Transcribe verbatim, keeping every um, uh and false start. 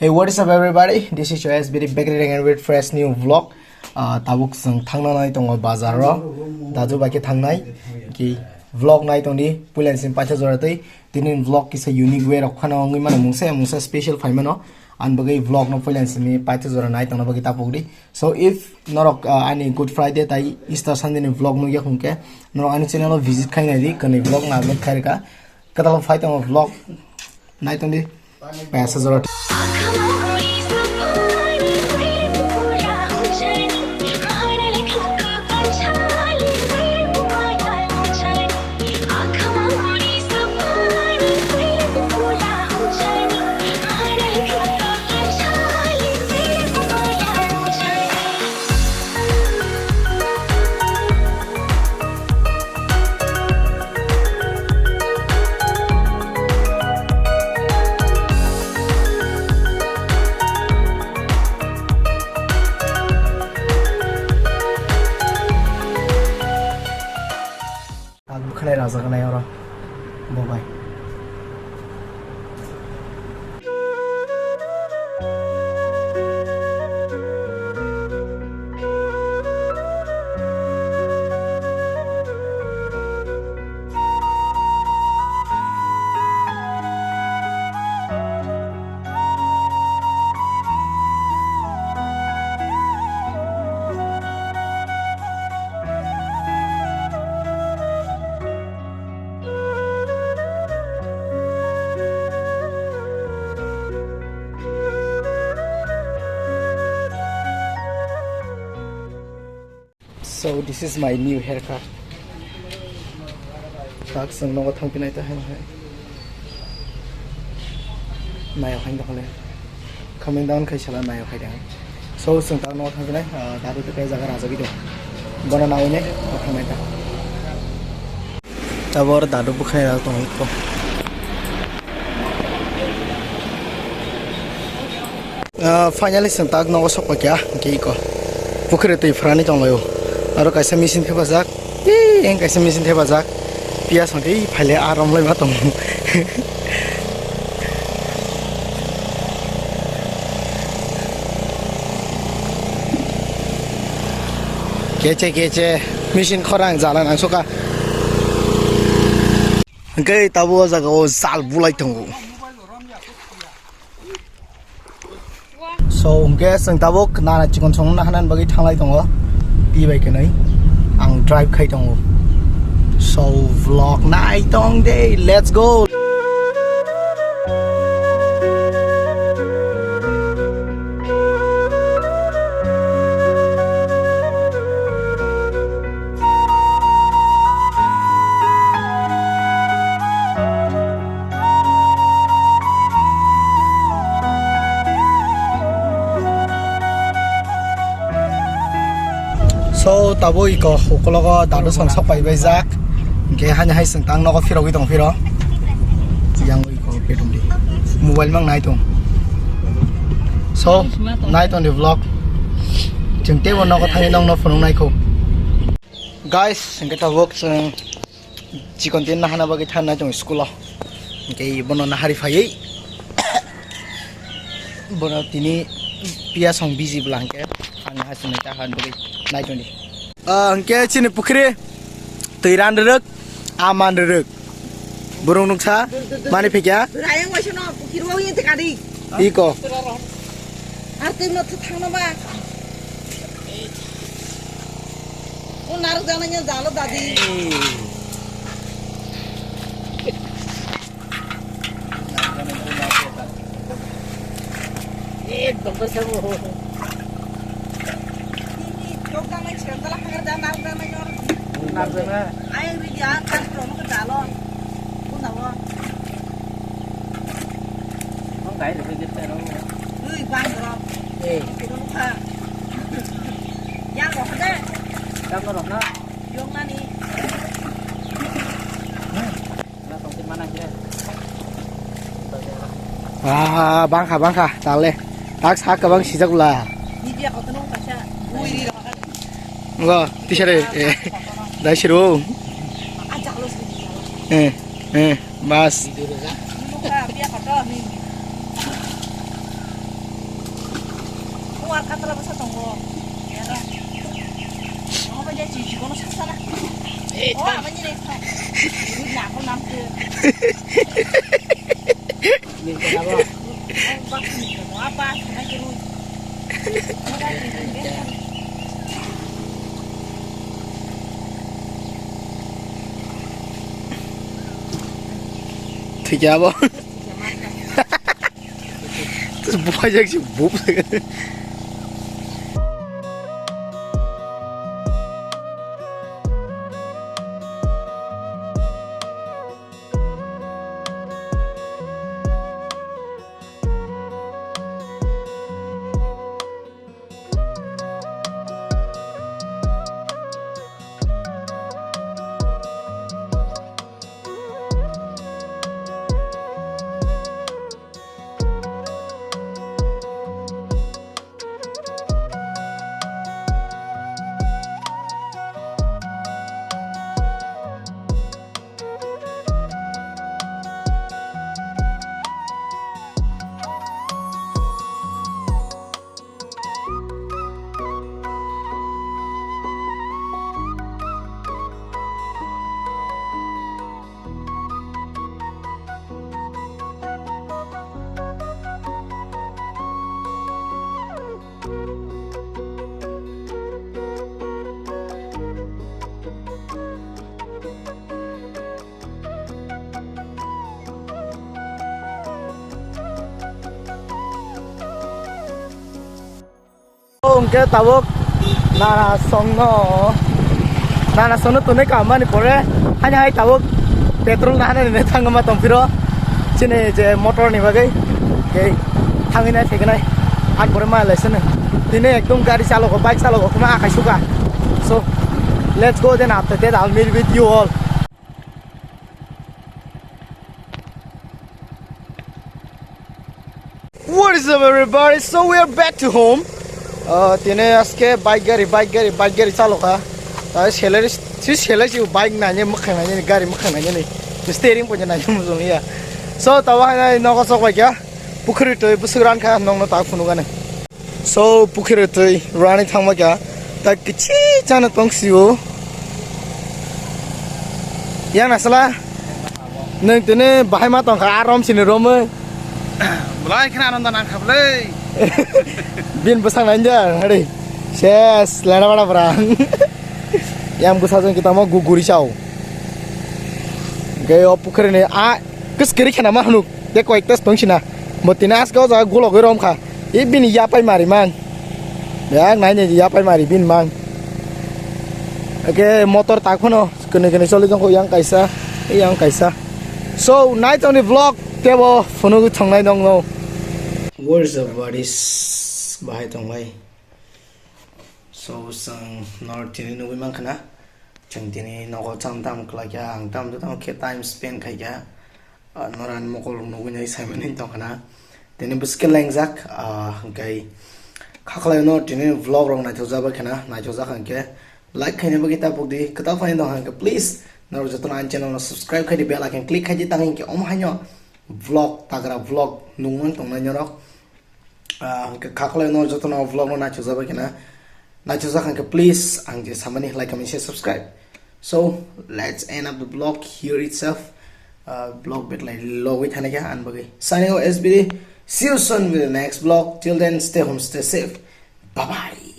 Hey, what is up, everybody? This is your S B D back again with fresh new vlog. Ah, tabuk chwng thangna nai tongo bazar ro. Dadu bai khe thangnai. Ki vlog nai tongdi. Puilan sin paitha jora tei. Tini vlog kisa unique way rok khana wngwi mano mungsa mungsa special phai mano. An bagwi vlog no puilan sini paitha jora nai tongna bagwi tapuk di. So if norok, ah, ani Good Friday tai Easter Sunday ni vlog nugya hwnkhe norok ani channel o visit khai nai di. Kani vlog na upload khai rwkha. Kwtal phai tongo vlog. Nai tongdi. Pesa jora. Ang bwkhanai rajak nai oro. Bo bai. So this is my new haircut. Tak sung nogo thang pinai ta hai hai. Nayo hai dokole. Comment down khai sala nayo hai dang. So sung tak nogo thang pinai, ah, dadu tu kai jaga raja gitu. Bono nawi ne, thang mai ta. Tabor dadu bwkhwnai rok tong ikko. Ah, finally chwng tak nogo sok paikha, hwnkhe iko pukhiri twi phrani tonglaio. Aro kaisa machine thepajak, ee, eng kaisa machine thepajak. Piyas hwnkhe ee phaile aa romlai ma tongo. Keche keche machine khorang jala nang sokha. Hwnkhe tabuk o jaga o jal bulai tongo. So hwnkhe chwng tabuk nana chikon songna hanan bagwi thanglai tongo. Twi bai kwnwi ang drive khai tongo. So vlog nai tong de, let's go. So tabuk iko ukologo dadu song sok pai bai jak. Hwnkhe hani hai chwng tang nogo phirogwi tong phiro. Yang iko petum di. Mobile mang nai tong. So nai tong di vlog. Chwng teibo nogo thangwi nongno phunuk nai kho. Guys, hwnkhe tabuk chwng chikon tin nahana bagwi thangnai tong school o. Hwnkhe bono nahari phaiwi. Bono tini piya song busy bwla hwnkhe ang naha chwng nai ta han bagwi nai tong di. Ah, hwnkhe chini pukhri twi ran rwrwk, a man rwrwk. Borok nuksa mani phikya? Rayang waisa no pukhri o yente kadi. Iko. Ar twi no thangno ba. O narwk jana nya jalo dadi. Ekdom to sabo. Ini jok jana nya jala hagar jana narwk jana nya. Narwk jana. Ayang ri dia kan promo ke jalo. Pun tawo. Emang gaya lebih gitu ya, Ui, bang, bro. Eh. Kita buka. Yang roh deh. Yang roh na. Yang nani. Na tong mana kira. Ah, bangkha, bangkha, tale. Tak sak kabang sijak bwla. Ni dia kau tenung kaca. Ui, di roh kan. Ngo, tisare. Eh. Dai siru. Ajak lo sini. Eh, eh, bas. Katla bwsa tongo. Yara. Obo je chiji kono sasana. Eh, oh, abani ne. Rud na ko nam ke. Ni ko na bo. Apa, apa, apa, apa. Thikya bo. Terus buka aja sih, bub. Hwnkhe tabuk nana songno, nana songno tonwi kaham mani pore, haini hai tabuk petrol nahana nini thangma tongphiro, chini je motor ni bagwi, tei thangwi nai thaignai, ang pore ma laisano. Tini ekdom gari chalogo, bike chalogo, kuma akai suka. So, let's go then after that, I'll meet with you all. What is up, everybody? So we are back to home. Uh, tini aske bike gari, bike gari, bike gari chalo kha. Tai salary, si salary si bike nai ni, mwkhang nai ni, gari mwkhang nai ni, steering pon nai ni mujung ya. So tawa hai nogo sok bai kya, pukhri toi busuk ran kha nong no ta phunu gane. So, pukhiri twi rani thangma kha, ta kichi chana tong sio. Yang nasala, neng tene bahai ma tong kha, arom sini romoi. Belai khna ananda nang kha belai. Bin bwsang nai ja, hari. Ses, lera bada brang. Yang bwsa jong kita mo guguri chao. Gay o pukhiri ni a, kus kiri khana ma hanuk. Te koi tas tong sina. Mo tini aske o jaga gulogwi rom kha. I bini yapai mari man. Yang nai ni yapai mari bin man. Ake motor tak phano kene kene choli jong ko yang kaisa, yang kaisa. So, nai tongni vlog tebo phunugwi thongnai nong no. Where's the buddies? Bahai tonglai. So, chwng nor tini nugwi mankha na. Chwng tini nogo cham tam khlai kha, ang tam tam khe time spend khai kha. Ah, norani mokol rok nugwi nai saimani tongkha na. Tini bwswk khe lengjak, ah, hwnkhe kha khlai no tini vlog rok naithokjak bai khana, naithokjak hwnkhe like khaina bagwi ta pokdi, kwtal phai tong hwnkhe please norok jotono ani channel no subscribe khai di, bell icon click khai di, tang hwnkhe omo haino vlog, tagra vlog nungmani tongnai norok. Ah, hwnkhe kha khlai no jotono vlog no naithokjak bai khana. Naithokjak hwnkhe please ang je samani like, comment, share, subscribe. So let's end up the vlog here itself. Ah, vlog betlai logwi thani kha an bagwi. Signing off S B D. See you soon with the next vlog. Till then, stay home, stay safe. Bye bye.